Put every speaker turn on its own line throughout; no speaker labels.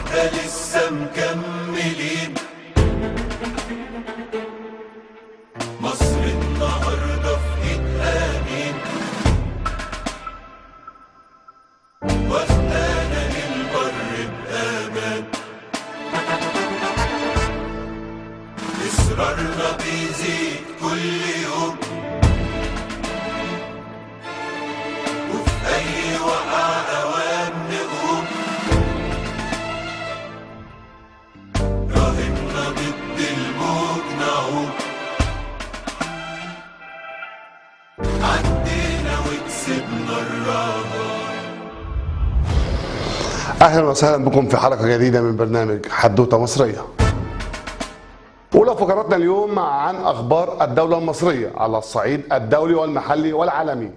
وإحنا لسه مكملين. مصر النهارده في ايد امين، واخدانا للبر بامان. اصرارنا بيزيد كل يوم، وفي اي وقعة اوام نقوم. راهنا ضد الموج نعوم، عدينا وكسبنا الرهان.
اهلا وسهلا بكم في حلقة جديدة من برنامج حدوتة مصرية. اولى فقراتنا اليوم عن اخبار الدولة المصرية على الصعيد الدولي والمحلي والعالمي.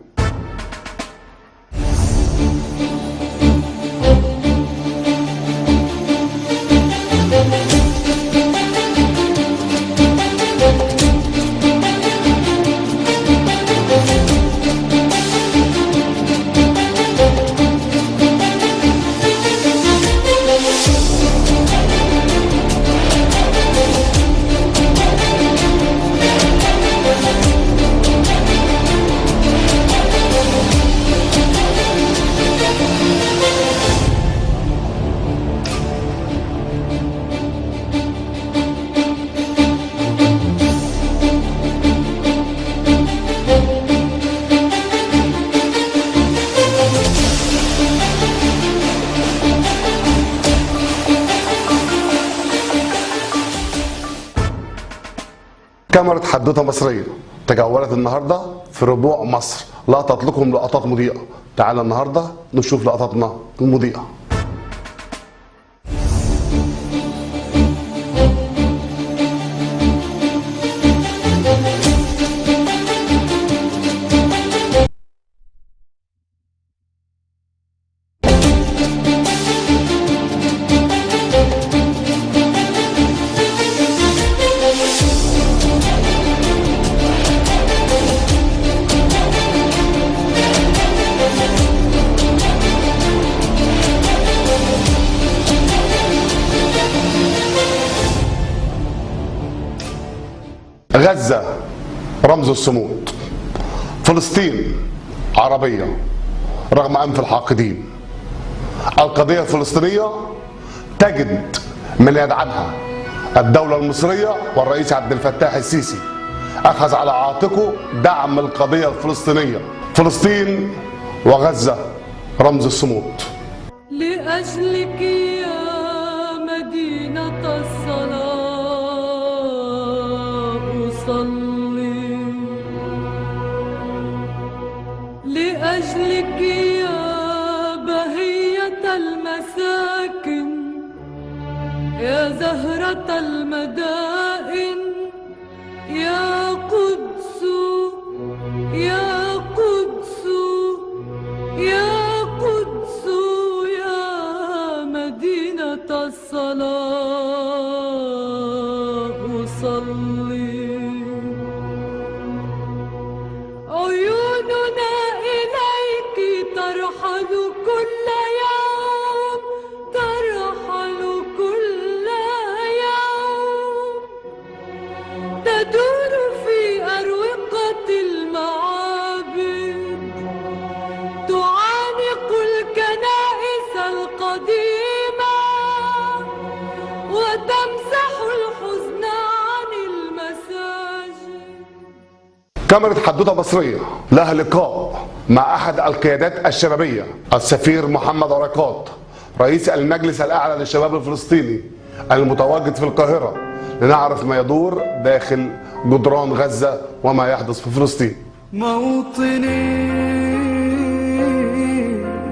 كاميرا حدوتة مصرية تجولت النهارده في ربوع مصر، لقطت لكم لقطات مضيئة. تعالى النهارده نشوف لقطاتنا المضيئة. غزة رمز الصمود، فلسطين عربية رغم أنف الحاقدين. القضية الفلسطينية تجد من يدعمها. الدولة المصرية والرئيس عبد الفتاح السيسي أخذ على عاتقه دعم القضية الفلسطينية. فلسطين وغزة رمز الصمود.
لأجلك يا مدينة الصلاة أصلي، لأجلك يا بهية المساكن، يا زهرة المدائن، يا قدس يا قدس يا قدس يا مدينة الصلاة أصلي. عيوننا إليك ترحل كل يوم، ترحل كل يوم، تدور في أروقة المعابد، تعانق الكنائس القديمة وتمسح الحزن عن المساجد.
كاميرا حدوتة مصرية لها لقاء مع أحد القيادات الشبابية، السفير محمد عريقات، رئيس المجلس الأعلى للشباب الفلسطيني المتواجد في القاهرة، لنعرف ما يدور داخل جدران غزة وما يحدث في فلسطين.
موطني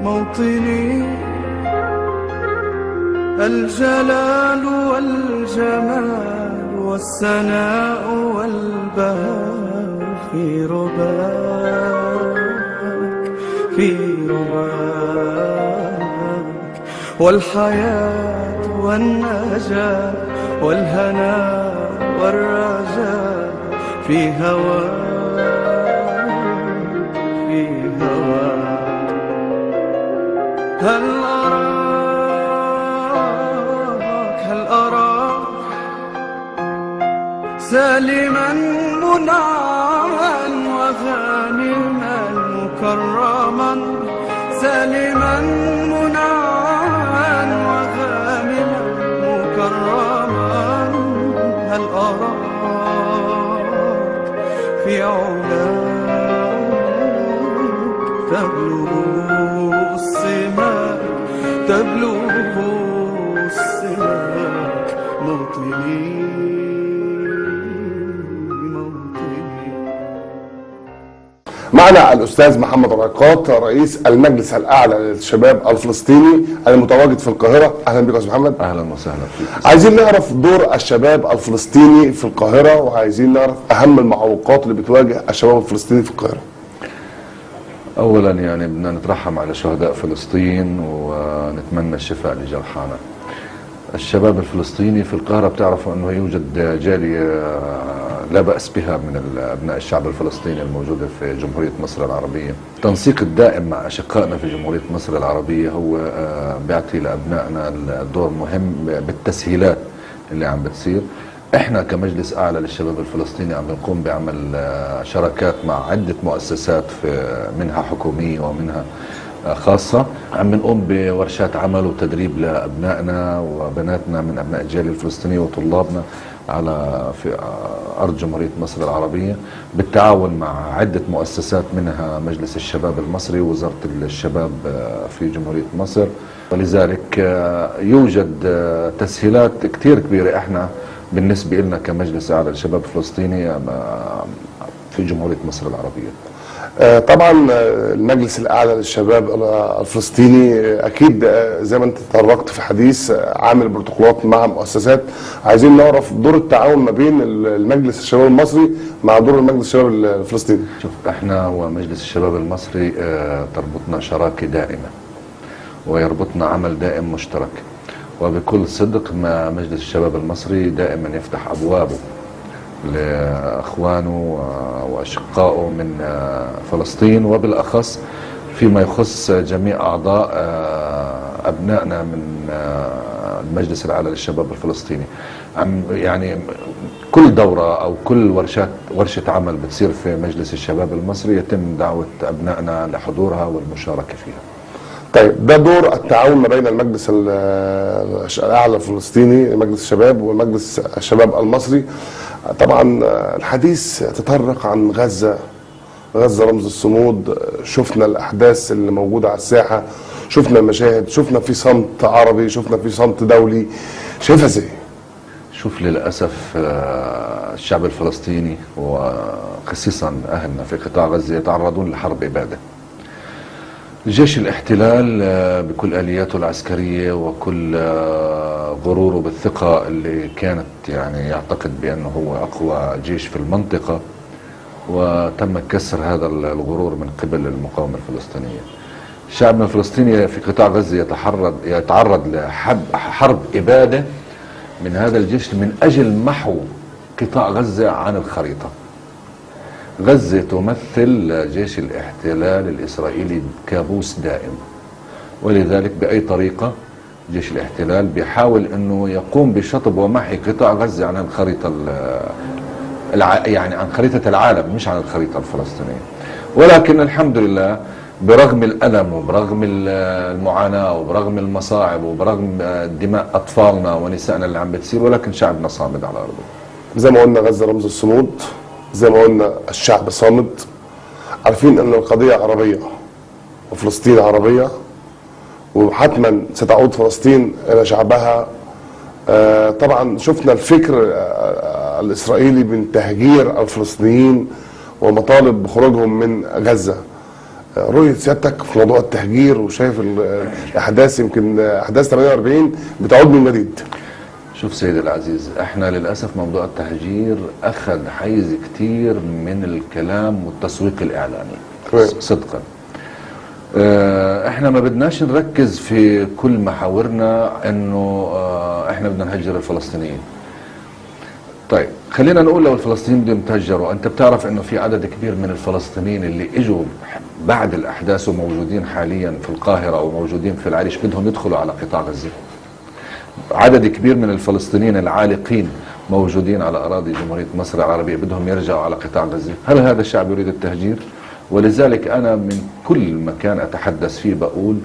موطني، الجلال والجمال والسناء والبهاء في رباك، في رباك، والحياة والنجاة والهناء والرجاء في هواك، في هواك. هل أراك سالما منعما وغانما مكرما، سالما منعما وغانما مكرما. هل أراك في علاك تبلغ السماء، تبلغ السماء موطني موطني.
معنا الأستاذ محمد عريقات، رئيس المجلس الأعلى للشباب الفلسطيني المتواجد في القاهرة. أهلا بك يا أستاذ محمد.
أهلا وسهلا فيك.
عايزين نعرف دور الشباب الفلسطيني في القاهرة، وعايزين نعرف أهم المعوقات اللي بتواجه الشباب الفلسطيني في القاهرة.
أولا يعني بدنا نترحم على شهداء فلسطين ونتمنى الشفاء لجرحانا. الشباب الفلسطيني في القاهرة بتعرفوا أنه يوجد جالية لا بأس بها من أبناء الشعب الفلسطيني الموجودة في جمهورية مصر العربية. التنسيق الدائم مع أشقائنا في جمهورية مصر العربية هو بيعطي لأبنائنا الدور مهم بالتسهيلات اللي عم بتصير. احنا كمجلس اعلى للشباب الفلسطيني عم نقوم بعمل شراكات مع عدة مؤسسات في منها حكومية ومنها خاصة. عم نقوم بورشات عمل وتدريب لأبنائنا وبناتنا من أبناء الجالية الفلسطينية وطلابنا على في أرض جمهورية مصر العربية، بالتعاون مع عدة مؤسسات منها مجلس الشباب المصري ووزارة الشباب في جمهورية مصر. ولذلك يوجد تسهيلات كتير كبيرة احنا بالنسبة لنا كمجلس أعلى للشباب الفلسطيني في جمهورية مصر العربية.
طبعا المجلس الأعلى للشباب الفلسطيني أكيد زي ما أنت تطرقت في حديث عامل بروتوكولات مع مؤسسات. عايزين نعرف دور التعاون ما بين المجلس الشباب المصري مع دور المجلس الشباب الفلسطيني.
شوف، احنا ومجلس الشباب المصري تربطنا شراكة دائمة ويربطنا عمل دائم مشترك، وبكل صدق ما مجلس الشباب المصري دائما يفتح أبوابه لأخوانه وأشقائه من فلسطين، وبالأخص فيما يخص جميع أعضاء أبنائنا من المجلس الأعلى للشباب الفلسطيني. يعني كل دورة أو كل ورشة عمل بتصير في مجلس الشباب المصري يتم دعوة أبنائنا لحضورها والمشاركة فيها.
طيب، ده دور التعاون ما بين المجلس الأعلى الفلسطيني، مجلس الشباب، ومجلس الشباب المصري. طبعا الحديث تطرق عن غزة، غزة رمز الصمود. شفنا الأحداث اللي موجودة على الساحة، شفنا المشاهد، شفنا في صمت عربي، شفنا في صمت دولي. شايفها ازاي؟
شوف، للأسف الشعب الفلسطيني وخصيصا أهلنا في قطاع غزة يتعرضون لحرب إبادة. جيش الاحتلال بكل آلياته العسكرية وكل غروره بالثقة اللي كانت يعني يعتقد بأنه هو أقوى جيش في المنطقة، وتم كسر هذا الغرور من قبل المقاومة الفلسطينية. شعبنا الفلسطيني في قطاع غزة يتعرض لحرب إبادة من هذا الجيش من أجل محو قطاع غزة عن الخريطة. غزة تمثل جيش الاحتلال الإسرائيلي كابوس دائم، ولذلك بأي طريقة جيش الاحتلال بيحاول أنه يقوم بشطب ومحي قطاع غزة عن الخريطة يعني عن خريطة العالم، مش عن الخريطة الفلسطينية. ولكن الحمد لله برغم الألم وبرغم المعاناة وبرغم المصاعب وبرغم دماء أطفالنا ونسائنا اللي عم بتصير، ولكن شعبنا صامد على أرضه.
زي ما قلنا غزة رمز الصمود، زي ما قلنا الشعب صامد. عارفين أن القضية عربية وفلسطين عربية، وحتما ستعود فلسطين إلى شعبها. طبعا شفنا الفكر الإسرائيلي من تهجير الفلسطينيين ومطالب بخروجهم من غزة. رؤية سيادتك في موضوع التهجير، وشايف الأحداث، يمكن أحداث 48 بتعود من جديد.
شوف سيدي العزيز، احنا للأسف موضوع التهجير أخذ حيز كتير من الكلام والتسويق الإعلامي صدقا. احنا ما بدناش نركز في كل محاورنا انه احنا بدنا نهجر الفلسطينيين. طيب خلينا نقول لو الفلسطينيين بدهم يتهجروا، انت بتعرف انه في عدد كبير من الفلسطينيين اللي اجوا بعد الاحداث وموجودين حاليا في القاهرة او موجودين في العريش بدهم يدخلوا على قطاع غزة. عدد كبير من الفلسطينيين العالقين موجودين على أراضي جمهورية مصر العربية بدهم يرجعوا على قطاع غزة؟ هل هذا الشعب يريد التهجير؟ ولذلك أنا من كل مكان أتحدث فيه بقول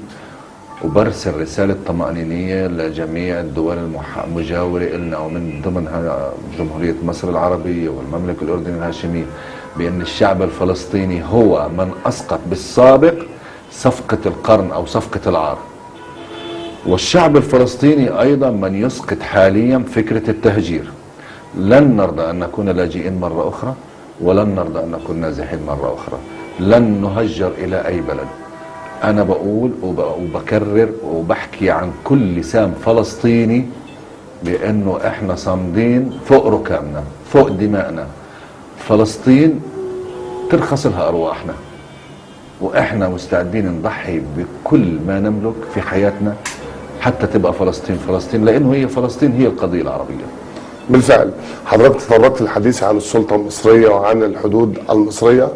وبرسل رسالة طمأنينية لجميع الدول المجاورة لنا ومن ضمنها جمهورية مصر العربية والمملكة الأردنية الهاشمية بأن الشعب الفلسطيني هو من أسقط بالسابق صفقة القرن أو صفقة العار، والشعب الفلسطيني أيضا من يسقط حاليا فكرة التهجير. لن نرضى أن نكون لاجئين مرة أخرى، ولن نرضى أن نكون نازحين مرة أخرى، لن نهجر إلى أي بلد. أنا بقول وبكرر وبحكي عن كل لسان فلسطيني بأنه إحنا صامدين فوق ركامنا فوق دمائنا. فلسطين ترخص لها أرواحنا، وإحنا مستعدين نضحي بكل ما نملك في حياتنا حتى تبقى فلسطين فلسطين، لأنه هي فلسطين هي القضية العربية.
بالفعل حضرتك تطرقت الحديث عن السلطة المصرية وعن الحدود المصرية.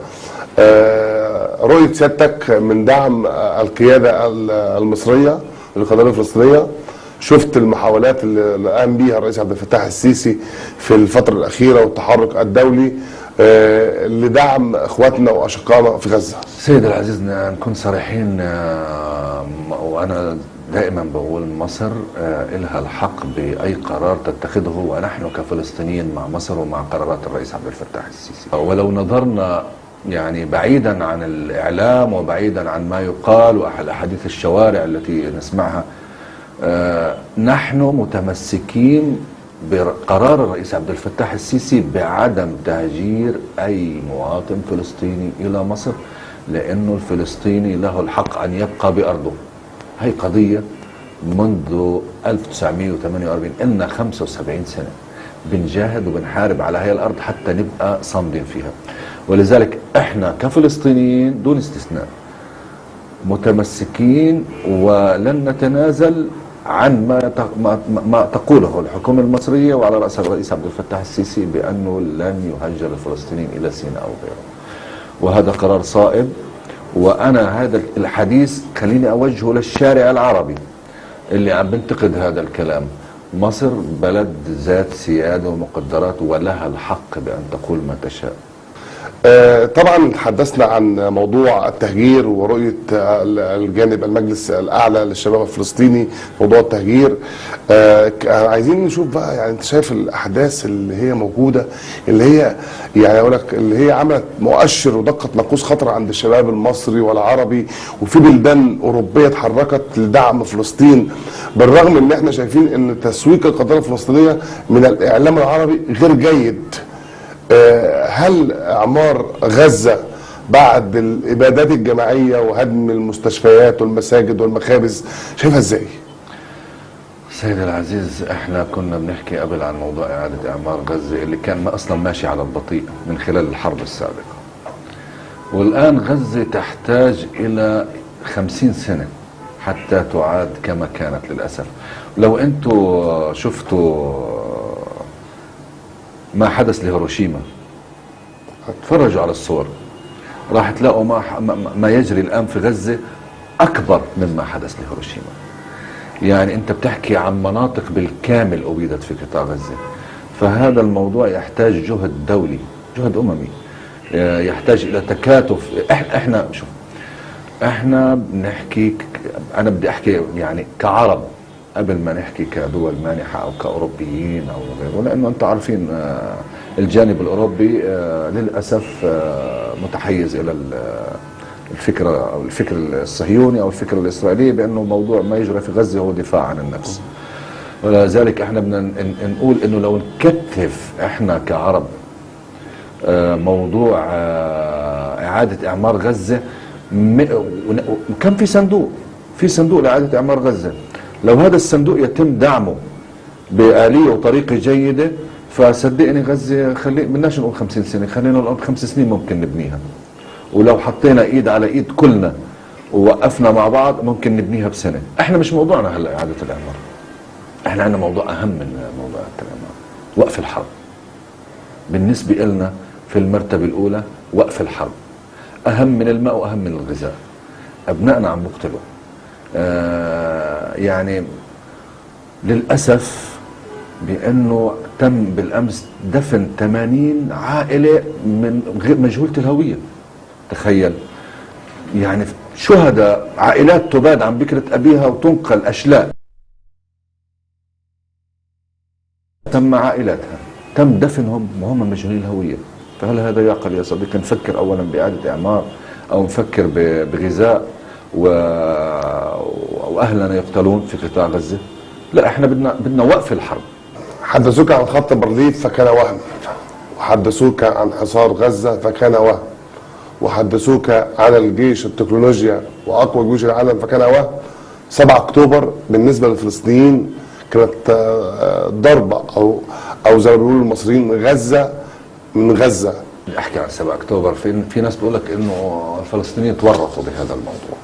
رؤية سيادتك من دعم القيادة المصرية للقضية الفلسطينية، شفت المحاولات اللي قام بيها الرئيس عبد الفتاح السيسي في الفترة الأخيرة والتحرك الدولي لدعم اخواتنا واشقائنا في غزة.
سيد العزيز، نكون صريحين، وانا دائما بقول مصر لها الحق باي قرار تتخذه، ونحن كفلسطينيين مع مصر ومع قرارات الرئيس عبد الفتاح السيسي. ولو نظرنا يعني بعيدا عن الاعلام وبعيدا عن ما يقال واحاديث الشوارع التي نسمعها، نحن متمسكين بقرار الرئيس عبد الفتاح السيسي بعدم تهجير أي مواطن فلسطيني إلى مصر، لأنه الفلسطيني له الحق أن يبقى بأرضه. هي قضية منذ 1948، إلنا 75 سنة بنجاهد وبنحارب على هاي الأرض حتى نبقى صامدين فيها. ولذلك إحنا كفلسطينيين دون استثناء متمسكين ولن نتنازل عن ما تقوله الحكومة المصرية وعلى رأسها الرئيس عبد الفتاح السيسي بأنه لن يهجر الفلسطينيين إلى سيناء أو غيره، وهذا قرار صائب. وأنا هذا الحديث خليني أوجهه للشارع العربي اللي عم بنتقد هذا الكلام. مصر بلد ذات سيادة ومقدرات ولها الحق بأن تقول ما تشاء.
طبعا تحدثنا عن موضوع التهجير ورؤية الجانب المجلس الأعلى للشباب الفلسطيني موضوع التهجير. عايزين نشوف بقى، يعني انت شايف الأحداث اللي هي موجودة، اللي هي يعني أقول لك اللي هي عملت مؤشر ودقت ناقوس خطر عند الشباب المصري والعربي، وفي بلدان أوروبية اتحركت لدعم فلسطين، بالرغم ان احنا شايفين ان تسويق القضية الفلسطينية من الإعلام العربي غير جيد. هل اعمار غزة بعد الابادات الجماعية وهدم المستشفيات والمساجد والمخابز شايفها ازاي؟
سيد العزيز، احنا كنا بنحكي قبل عن موضوع اعادة اعمار غزة اللي كان ما اصلا ماشي على البطيء من خلال الحرب السابقة، والان غزة تحتاج الى 50 سنة حتى تعاد كما كانت للاسف. لو انتم شفتوا ما حدث لهيروشيما، تفرجوا على الصور، راح تلاقوا ما يجري الآن في غزة أكبر مما حدث لهيروشيما. يعني أنت بتحكي عن مناطق بالكامل أبيدت في قطاع غزة. فهذا الموضوع يحتاج جهد دولي، جهد أممي، يحتاج إلى تكاتف. إحنا شوف، إحنا بنحكي، أنا بدي أحكي يعني كعرب قبل ما نحكي كدول مانحة أو كأوروبيين أو غيره، لأنه أنتم عارفين الجانب الأوروبي للأسف متحيز إلى الفكرة أو الفكر الصهيوني أو الفكرة الإسرائيلية بأنه موضوع ما يجرى في غزة هو دفاع عن النفس. ولذلك احنا بدنا نقول إنه لو نكثف احنا كعرب موضوع إعادة إعمار غزة، وكان في صندوق، في صندوق لإعادة إعمار غزة، لو هذا الصندوق يتم دعمه بآلية وطريقة جيدة، فصدقني غزة خلي بدناش نقول 50 سنة، خلينا نقول 5 سنين ممكن نبنيها. ولو حطينا ايد على ايد كلنا ووقفنا مع بعض ممكن نبنيها بسنة. احنا مش موضوعنا هلا إعادة الإعمار، احنا عندنا موضوع أهم من موضوع إعادة الإعمار، وقف الحرب. بالنسبة لنا في المرتبة الأولى وقف الحرب أهم من الماء وأهم من الغذاء. أبنائنا عم بقتلوا، يعني للأسف بأنه تم بالأمس دفن 80 عائلة من غير مجهولة الهوية. تخيل يعني شهداء، عائلات تباد عن بكرة أبيها وتنقل أشلاء تم عائلاتها، تم دفنهم وهم مجهولين الهوية. فهل هذا يعقل يا صديقي؟ نفكر أولا بإعادة إعمار أو نفكر بغذاء وأهلنا يقتلون في قطاع غزة؟ لا، احنا بدنا وقف الحرب.
حدثوك عن خط بارليف فكان وهم، وحدثوك عن حصار غزة فكان وهم، وحدثوك عن الجيش التكنولوجيا وأقوى جيوش العالم فكان وهم. 7 أكتوبر بالنسبة للفلسطينيين كانت ضربة أو زي ما بيقولوا المصريين غزة من غزة.
احكي عن 7 أكتوبر، في ناس بيقول لك إنه الفلسطينيين تورطوا بهذا الموضوع،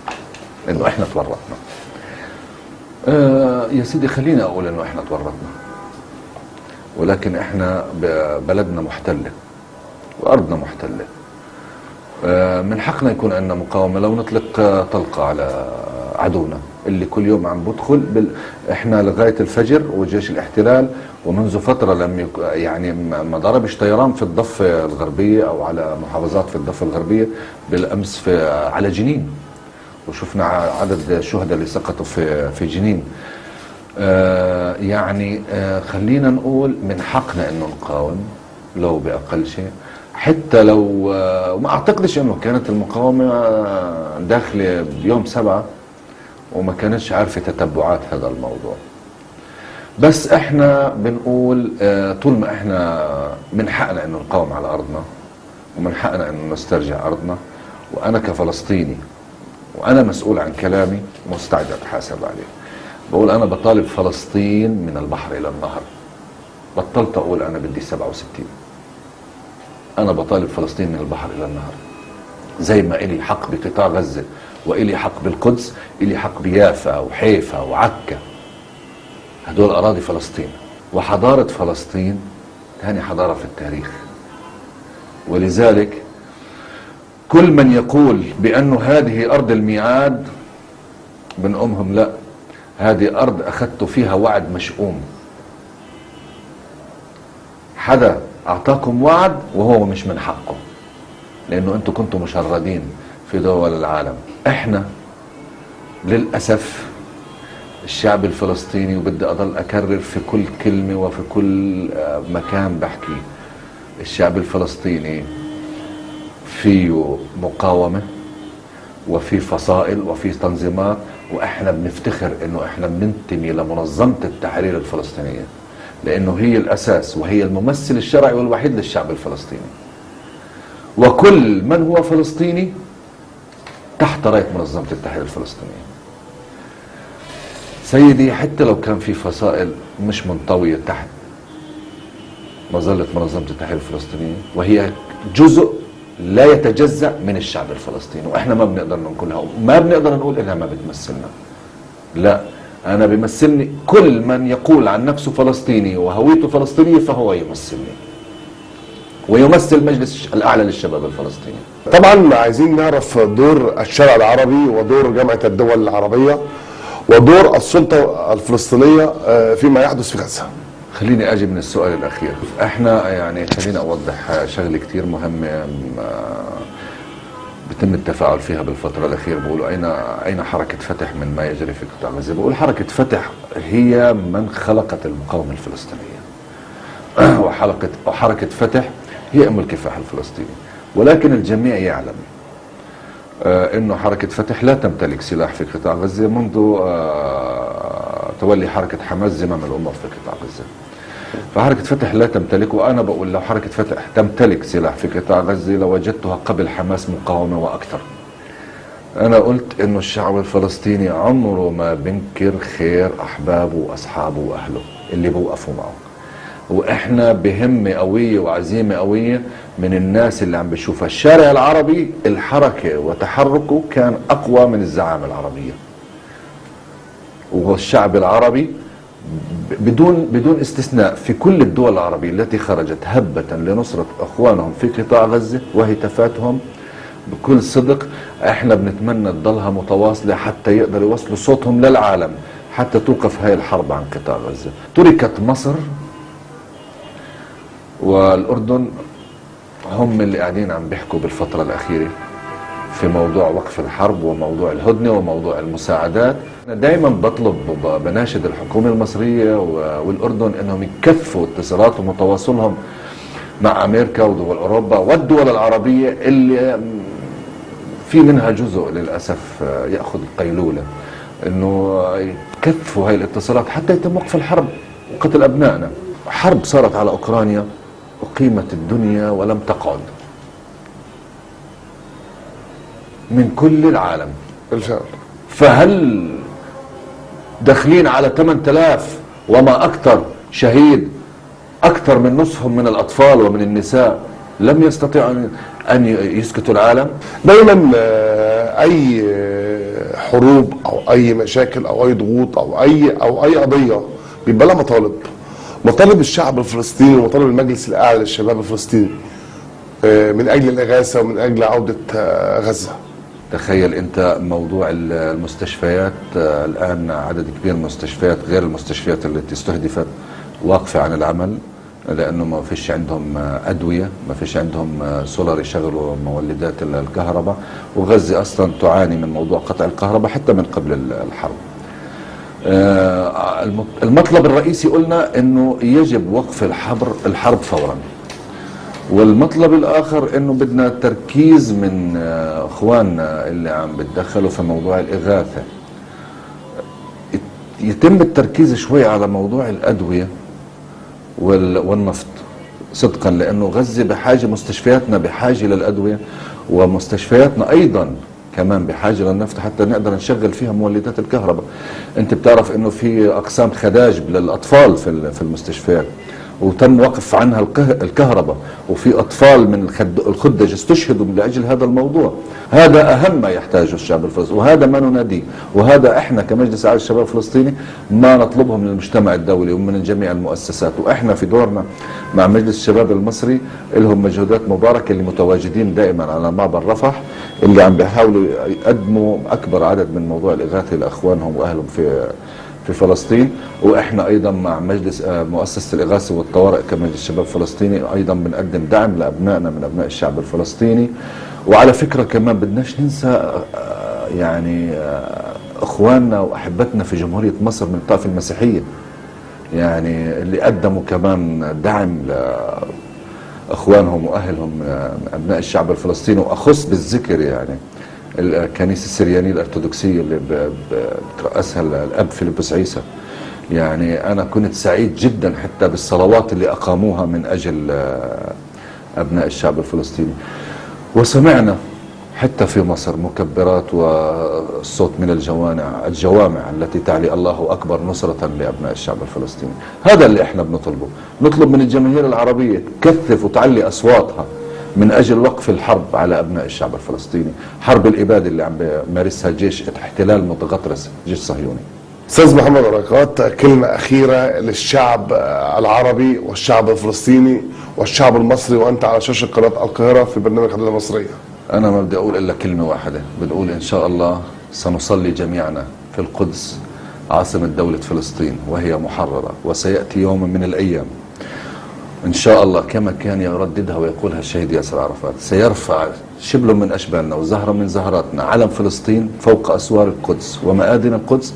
إنه إحنا تورطنا. يا سيدي خليني أقول إنه إحنا تورطنا، ولكن إحنا بلدنا محتلة وأرضنا محتلة. من حقنا يكون عندنا مقاومة لو نطلق طلقة على عدونا اللي كل يوم عم بدخل احنا لغاية الفجر، وجيش الاحتلال ومنذ فترة لم يعني ما ضربش طيران في الضفة الغربية او على محافظات في الضفة الغربية، بالامس في على جنين، وشفنا عدد الشهداء اللي سقطوا في جنين. يعني خلينا نقول من حقنا انه نقاوم لو باقل شيء، حتى لو ما اعتقدش انه كانت المقاومة داخلة بيوم 7 وما كانتش عارفة تتبعات هذا الموضوع. بس احنا بنقول طول ما احنا من حقنا انه نقاوم على ارضنا، ومن حقنا انه نسترجع ارضنا، وانا كفلسطيني وانا مسؤول عن كلامي مستعد اتحاسب عليه. بقول انا بطالب فلسطين من البحر الى النهر. بطلت اقول انا بدي 67، انا بطالب فلسطين من البحر الى النهر. زي ما الي حق بقطاع غزة وإلي حق بالقدس، إلي حق بيافا وحيفا وعكا. هدول أراضي فلسطين، وحضارة فلسطين ثاني حضارة في التاريخ. ولذلك كل من يقول بأنه هذه أرض الميعاد بنقومهم لا، هذه أرض أخذت فيها وعد مشؤوم. حدا أعطاكم وعد وهو مش من حقه، لأنه أنتم كنتم مشردين في دول العالم. احنا للأسف الشعب الفلسطيني، وبدي أضل أكرر في كل كلمة وفي كل مكان بحكي، الشعب الفلسطيني فيه مقاومة وفي فصائل وفي تنظيمات، وإحنا بنفتخر إنه إحنا بننتمي لمنظمة التحرير الفلسطينية، لأنه هي الأساس وهي الممثل الشرعي والوحيد للشعب الفلسطيني، وكل من هو فلسطيني تحت راية منظمة التحرير الفلسطينية. سيدي حتى لو كان في فصائل مش منطوية تحت مظلة منظمة التحرير الفلسطينية، وهي جزء لا يتجزأ من الشعب الفلسطيني، وإحنا ما بنقدر ننقلها وما بنقدر نقول إنها ما بتمثلنا. لا، أنا بمثلني كل من يقول عن نفسه فلسطيني وهويته فلسطينية فهو يمثلني ويمثل المجلس الأعلى للشباب الفلسطيني.
طبعا عايزين نعرف دور الشارع العربي ودور جامعة الدول العربية ودور السلطة الفلسطينية فيما يحدث في غزة.
خليني أجي من السؤال الأخير. احنا يعني خليني أوضح شغلة كتير مهمة بتم التفاعل فيها بالفترة الأخيرة. بقولوا أين حركة فتح من ما يجري في قطاع غزة؟ بقول حركة فتح هي من خلقت المقاومة الفلسطينية، وحركة فتح هي أم الكفاح الفلسطيني. ولكن الجميع يعلم أنه حركة فتح لا تمتلك سلاح في قطاع غزة منذ تولي حركة حماس زمام الأمور في قطاع غزة. فحركة فتح لا تمتلك، وأنا بقول لو حركة فتح تمتلك سلاح في قطاع غزة لوجدتها قبل حماس مقاومة وأكثر. أنا قلت أنه الشعب الفلسطيني عمره ما بنكر خير أحبابه وأصحابه وأهله اللي بوقفوا معه، وإحنا بهمة قوية وعزيمة قوية من الناس اللي عم بشوفها. الشارع العربي الحركة وتحركه كان أقوى من الزعامة العربية، والشعب العربي بدون استثناء في كل الدول العربية التي خرجت هبة لنصرة أخوانهم في قطاع غزة وهتافاتهم بكل صدق. احنا بنتمنى تضلها متواصلة حتى يقدروا يوصلوا صوتهم للعالم، حتى توقف هاي الحرب عن قطاع غزة. تركت مصر والأردن هم اللي قاعدين عم بيحكوا بالفترة الأخيرة في موضوع وقف الحرب وموضوع الهدنة وموضوع المساعدات. أنا دايما بطلب بناشد الحكومة المصرية والأردن أنهم يكثفوا اتصالاتهم وتواصلهم مع أمريكا ودول أوروبا والدول العربية اللي في منها جزء للأسف يأخذ القيلولة، أنه يكثفوا هاي الاتصالات حتى يتم وقف الحرب وقتل أبنائنا. حرب صارت على أوكرانيا، أقيمت الدنيا ولم تقعد من كل العالم
بالفعل.
فهل داخلين على 8000 وما أكثر شهيد، أكثر من نصفهم من الأطفال ومن النساء، لم يستطيعوا أن يسكتوا العالم؟
دايما أي حروب أو أي مشاكل أو أي ضغوط أو أي قضية بيبقى لها مطالب. مطالب الشعب الفلسطيني ومطالب المجلس الأعلى للشباب الفلسطيني من أجل الإغاثة ومن أجل عودة غزة.
تخيل أنت موضوع المستشفيات الآن، عدد كبير من المستشفيات غير المستشفيات التي استهدفت واقفة عن العمل، لأنه ما فيش عندهم أدوية، ما فيش عندهم سولار يشغلوا مولدات الكهرباء، وغزة أصلا تعاني من موضوع قطع الكهرباء حتى من قبل الحرب. المطلب الرئيسي قلنا أنه يجب وقف الحرب فورا، والمطلب الآخر أنه بدنا تركيز من أخواننا اللي عم بتدخلوا في موضوع الإغاثة، يتم التركيز شوي على موضوع الأدوية والنفط صدقا، لأنه غزة بحاجة، مستشفياتنا بحاجة للأدوية، ومستشفياتنا أيضا كمان بحاجة للنفط حتى نقدر نشغل فيها مولدات الكهرباء. أنت بتعرف أنه في أقسام خداج للأطفال في المستشفيات، وتم وقف عنها الكهرباء، وفي أطفال من الخدج استشهدوا لأجل هذا الموضوع. هذا أهم ما يحتاجه الشعب الفلسطيني، وهذا ما نناديه، وهذا إحنا كمجلس أعلى الشباب الفلسطيني ما نطلبه من المجتمع الدولي ومن جميع المؤسسات. وإحنا في دورنا مع مجلس الشباب المصري لهم مجهودات مباركة اللي متواجدين دائما على معبر رفح، اللي عم بيحاولوا يقدموا أكبر عدد من موضوع الإغاثة لأخوانهم وأهلهم في فلسطين. واحنا ايضا مع مجلس مؤسسة الاغاثة والطوارئ كمجلس شباب فلسطيني ايضا بنقدم دعم لابنائنا من ابناء الشعب الفلسطيني. وعلى فكرة كمان بدناش ننسى يعني اخواننا واحبتنا في جمهورية مصر من الطائفة المسيحية، يعني اللي قدموا كمان دعم لاخوانهم واهلهم من ابناء الشعب الفلسطيني، واخص بالذكر يعني الكنيسة السريانية الأرثوذكسية اللي بترأسها الأب فيليبوس عيسى. يعني أنا كنت سعيد جدا حتى بالصلوات اللي أقاموها من أجل أبناء الشعب الفلسطيني. وسمعنا حتى في مصر مكبرات والصوت من الجوامع التي تعلي الله أكبر نصرة لأبناء الشعب الفلسطيني. هذا اللي احنا بنطلبه، نطلب من الجماهير العربية تكثف وتعلي أصواتها من أجل وقف الحرب على أبناء الشعب الفلسطيني، حرب الإبادة اللي عم بيمارسها جيش احتلال متغطرس، جيش صهيوني.
أستاذ محمد عريقات، كلمة أخيرة للشعب العربي والشعب الفلسطيني والشعب المصري وأنت على شاشة قناة القاهرة في برنامج حدوتة مصرية.
أنا ما بدي أقول إلا كلمة واحدة، بنقول إن شاء الله سنصلي جميعنا في القدس عاصمة دولة فلسطين وهي محررة، وسيأتي يوم من الأيام إن شاء الله كما كان يرددها ويقولها الشهيد ياسر عرفات، سيرفع شبل من أشبالنا وزهرة من زهراتنا علم فلسطين فوق أسوار القدس ومآذن القدس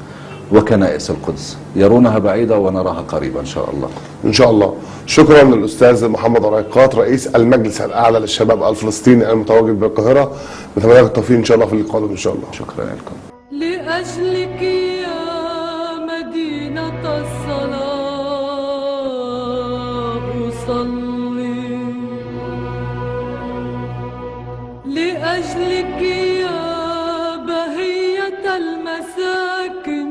وكنائس القدس، يرونها بعيدة ونراها قريبا إن شاء الله.
إن شاء الله. شكرا للأستاذ محمد عريقات رئيس المجلس الأعلى للشباب الفلسطيني المتواجد بالقاهرة، نتمنى لك التوفيق إن شاء الله في القادم إن شاء الله.
شكرا لكم.
لأجلك يا مدينة الصلاة أصلي، لأجلك يا بهية المساكن،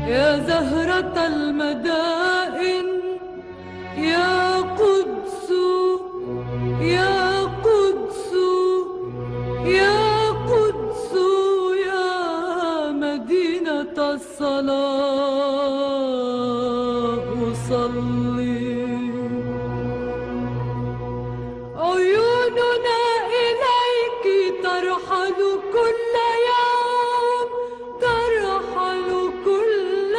يا زهرة المدائن، يا قدس يا قدس يا قدس يا مدينة الصلاة أصلي. عيوننا إليك ترحل كل يوم، ترحل كل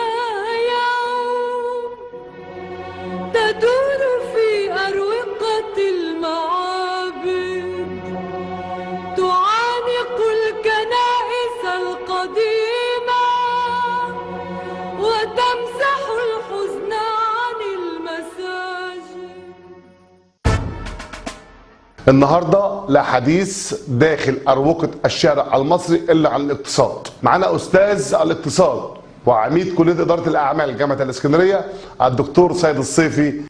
يوم، تدور في وتمسح الحزن عن المساجد.
النهارده لا حديث داخل أروقة الشارع المصري إلا عن الاقتصاد. معانا أستاذ الاقتصاد وعميد كلية إدارة الأعمال جامعة الإسكندرية الدكتور سيد الصيفي.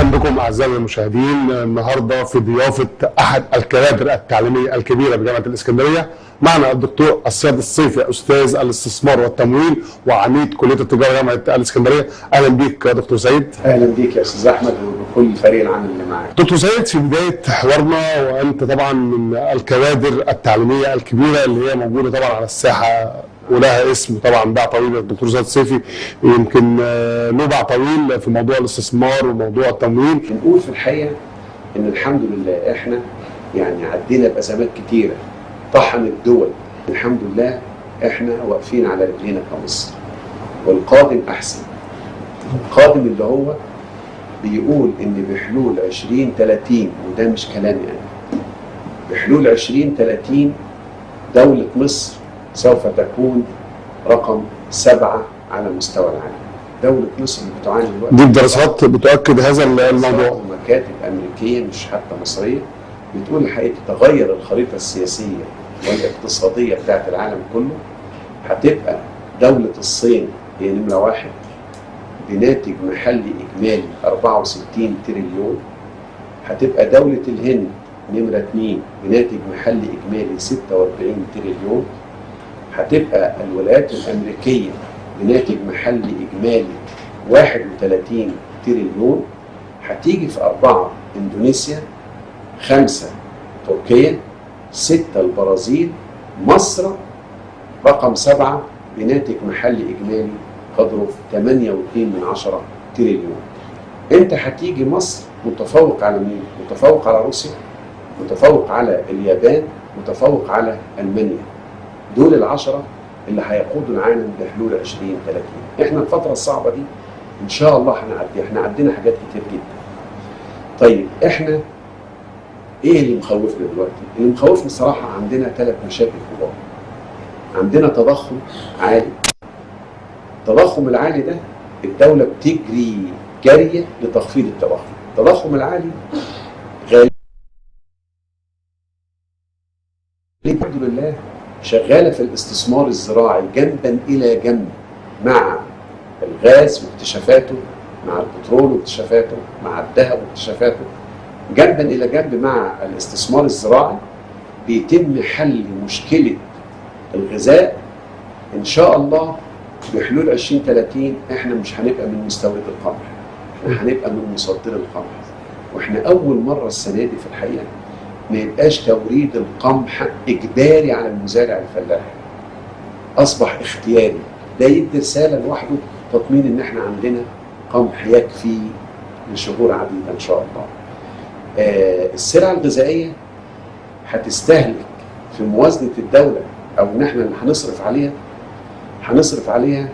بكم اعزائي المشاهدين النهارده في ضيافة احد الكوادر التعليمية الكبيرة بجامعة الاسكندرية، معنا الدكتور السيد الصيفي استاذ الاستثمار والتمويل وعميد كليه التجارة جامعه الاسكندرية. اهلا بيك يا دكتور سيد.
اهلا بيك يا استاذ احمد وبكل فريق العمل اللي معاك.
دكتور سيد، في بداية حوارنا وانت طبعا من الكوادر التعليمية الكبيرة اللي هي موجودة طبعا على الساحة ولها اسم طبعا باع طويل، الدكتور سيد الصيفي يمكن له باع طويل في موضوع الاستثمار وموضوع التمويل.
بنقول في الحقيقة ان الحمد لله احنا يعني عدينا بازمات كتيرة طحن الدول، الحمد لله احنا واقفين على رجلينا كمصر، والقادم احسن. القادم اللي هو بيقول ان بحلول 2030، وده مش كلامي انا، بحلول 2030 دولة مصر سوف تكون رقم 7 على مستوى العالم. دولة مصر اللي بتعاني دلوقتي
دي الدراسات بتؤكد هذا الموضوع.
مكاتب أمريكية مش حتى مصرية بتقول الحقيقة تغير الخريطة السياسية والاقتصادية بتاعت العالم كله، هتبقى دولة الصين هي نمرة 1 بناتج محلي إجمالي 64 تريليون، هتبقى دولة الهند نمرة 2 بناتج محلي إجمالي 46 تريليون، هتبقى الولايات الأمريكية بناتج محلي إجمالي 31 تريليون، هتيجي في 4 إندونيسيا، 5 تركيا، 6 البرازيل، مصر رقم 7 بناتج محلي إجمالي قدره 8.2 تريليون. أنت هتيجي مصر متفوق على مين؟ متفوق على روسيا، متفوق على اليابان، متفوق على ألمانيا. دول 10 اللي هيقودوا العالم بحلول 2030. احنا الفترة الصعبة دي ان شاء الله هنعديها، احنا عدينا حاجات كتير جدا. طيب احنا ايه اللي مخوفنا دلوقتي؟ اللي مخوفنا الصراحة عندنا 3 مشاكل كبار. عندنا تضخم عالي. التضخم العالي ده الدولة بتجري جرية لتخفيض التضخم. التضخم العالي غالبا الحمد لله شغالة في الاستثمار الزراعي جنبا الى جنب مع الغاز واكتشافاته، مع البترول واكتشافاته، مع الذهب واكتشافاته، جنبا الى جنب مع الاستثمار الزراعي بيتم حل مشكلة الغذاء. ان شاء الله بحلول 2030 احنا مش هنبقى من مستورد القمح، احنا هنبقى من مصدر القمح. واحنا اول مرة السنة دي في الحقيقة ما يبقاش توريد القمح اجباري على المزارع الفلاح، اصبح اختياري. ده يدي رسالة لوحده تطمين ان احنا عندنا قمح يكفي لشهور عديدة ان شاء الله. السلع الغذائية هتستهلك في موازنه الدولة، او ان احنا اللي هنصرف عليها، هنصرف عليها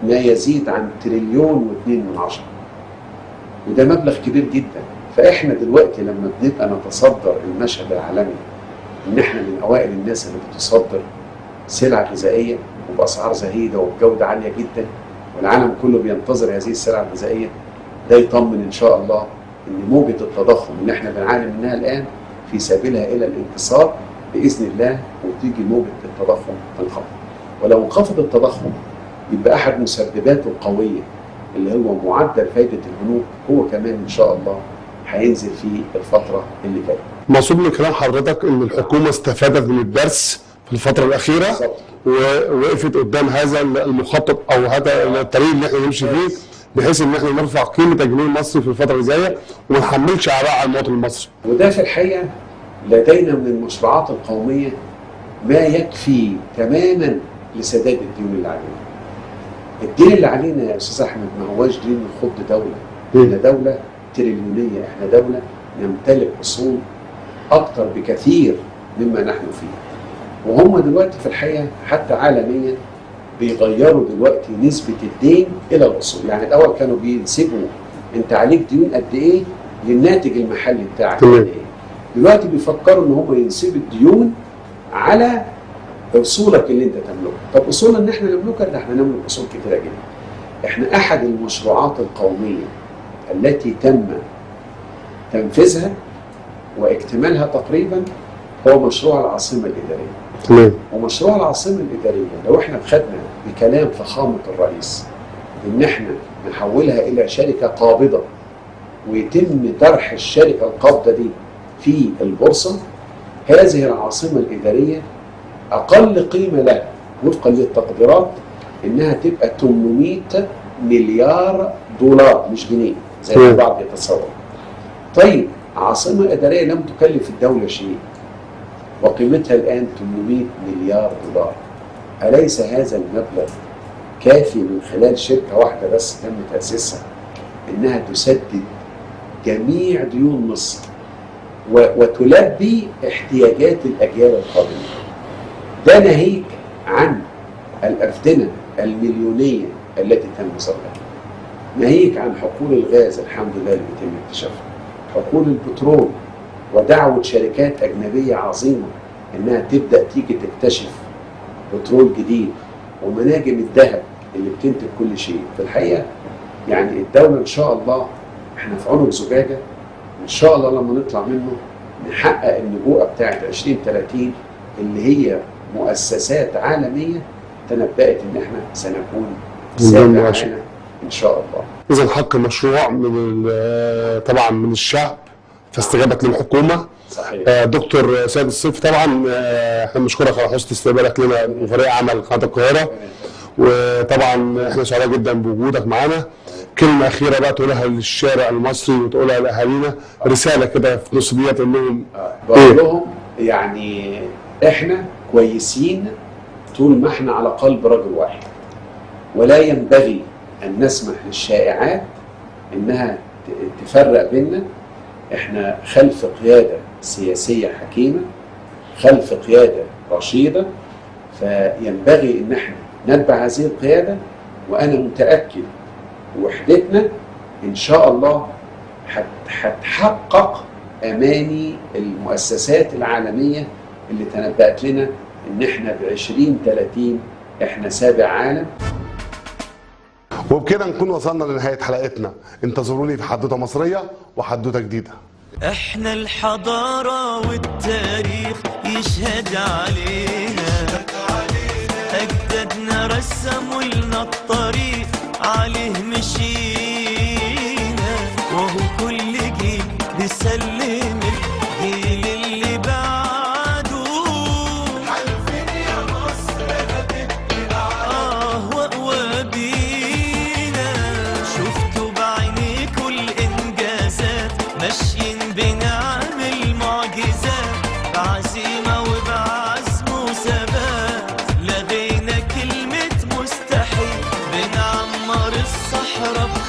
ما يزيد عن 1.2 تريليون، وده مبلغ كبير جدا. فاحنا دلوقتي لما بنبقى نتصدر المشهد العالمي ان احنا من اوائل الناس اللي بتصدر سلع غذائية وباسعار زهيدة وبجوده عالية جدا، والعالم كله بينتظر هذه السلع الغذائية، ده يطمن ان شاء الله ان موجه التضخم اللي احنا بنعاني منها الان في سبيلها الى الانكسار باذن الله، وتيجي موجه التضخم تنخفض. ولو انخفض التضخم يبقى احد مسبباته القوية اللي هو معدل فائدة البنوك هو كمان ان شاء الله هينزل في الفترة اللي جاية.
مقصود من كلام حضرتك ان الحكومة استفادت من الدرس في الفترة الاخيرة ووقفت قدام هذا المخطط او هذا الطريق اللي احنا نمشي فيه، بحيث ان احنا نرفع قيمة الجنيه المصري في الفترة الجاية وما نحملش اعباء على المواطن المصري.
وده في الحقيقة لدينا من المشروعات القومية ما يكفي تماما لسداد الديون اللي علينا. الدين اللي علينا يا استاذ احمد ما هواش دين نخض دولة، احنا دولة تريليونيه، احنا دولة نمتلك اصول اكثر بكثير مما نحن فيه. وهم دلوقتي في الحقيقة حتى عالميا بيغيروا دلوقتي نسبه الدين الى الاصول، يعني الاول كانوا بينسبوا انت عليك ديون قد ايه للناتج المحلي بتاعك قد ايه. دلوقتي بيفكروا ان هم ينسبوا الديون على اصولك اللي انت تملكها. طب اصولنا ان احنا نملكها؟ ده احنا نملك اصول كتيرة جدا. احنا احد المشروعات القومية التي تم تنفيذها واكتمالها تقريبا هو مشروع العاصمة الادارية.
تمام.
ومشروع العاصمة الادارية لو احنا خدنا بكلام فخامة الرئيس ان احنا نحولها الى شركة قابضه ويتم طرح الشركة القابضة دي في البورصة، هذه العاصمة الادارية اقل قيمة لها وفقا للتقديرات انها تبقى 800 مليار دولار، مش جنيه زي ما البعض يتصور. طيب عاصمة ادارية لم تكلف الدولة شيء وقيمتها الان 800 مليار دولار، اليس هذا المبلغ كافي من خلال شركة واحدة بس تم تاسيسها انها تسدد جميع ديون مصر وتلبي احتياجات الاجيال القادمة؟ ده ناهيك عن الأفدنة المليونية التي تم صنعها، ناهيك عن حقول الغاز الحمد لله اللي بيتم اكتشافها، حقول البترول، ودعوة شركات أجنبية عظيمة إنها تبدأ تيجي تكتشف بترول جديد، ومناجم الذهب اللي بتنتج كل شيء. في الحقيقة يعني الدولة إن شاء الله إحنا في عنق زجاجة، إن شاء الله لما نطلع منه نحقق النبوءة بتاعت 2030 اللي هي مؤسسات عالمية تنبأت إن إحنا سنكون سابع عالم إن شاء الله.
إذا حق مشروع من طبعا من الشعب فاستجابت للحكومة.
صحيح.
دكتور سيد الصيفي طبعا احنا بنشكرك على حسن استقبالك لنا وفريق عمل قناة القاهرة، وطبعا احنا سعداء جدا بوجودك معانا. كلمة أخيرة بقى تقولها للشارع المصري وتقولها لأهالينا، رسالة كده في نص دقيقة تقول لهم.
بقول لهم يعني احنا كويسين طول ما احنا على قلب رجل واحد، ولا ينبغي ان نسمح للشائعات انها تفرق بيننا. احنا خلف قيادة سياسية حكيمة، خلف قيادة رشيدة، فينبغي ان احنا نتبع هذه القيادة. وانا متأكد وحدتنا ان شاء الله هتحقق اماني المؤسسات العالمية اللي تنبأت لنا ان احنا ب 2030 احنا سابع عالم.
وبكده نكون وصلنا لنهاية حلقتنا. انتظروني في حدوتة مصرية وحدوتة جديدة.
احنا الحضارة والتاريخ يشهد علينا، اجدادنا رسموا لنا الطريق عليه مشينا، وهو كل جيل بيسلم الجيل اللي بعده. حلفين يا مصر هتبقي اعلى واقوى بينا، شفتوا بعينيكوا الانجازات، ماشيين بنعمل معجزات، بعزيمة وبعزم وثبات، لغينا كلمة مستحيل، بنعمر الصحراء.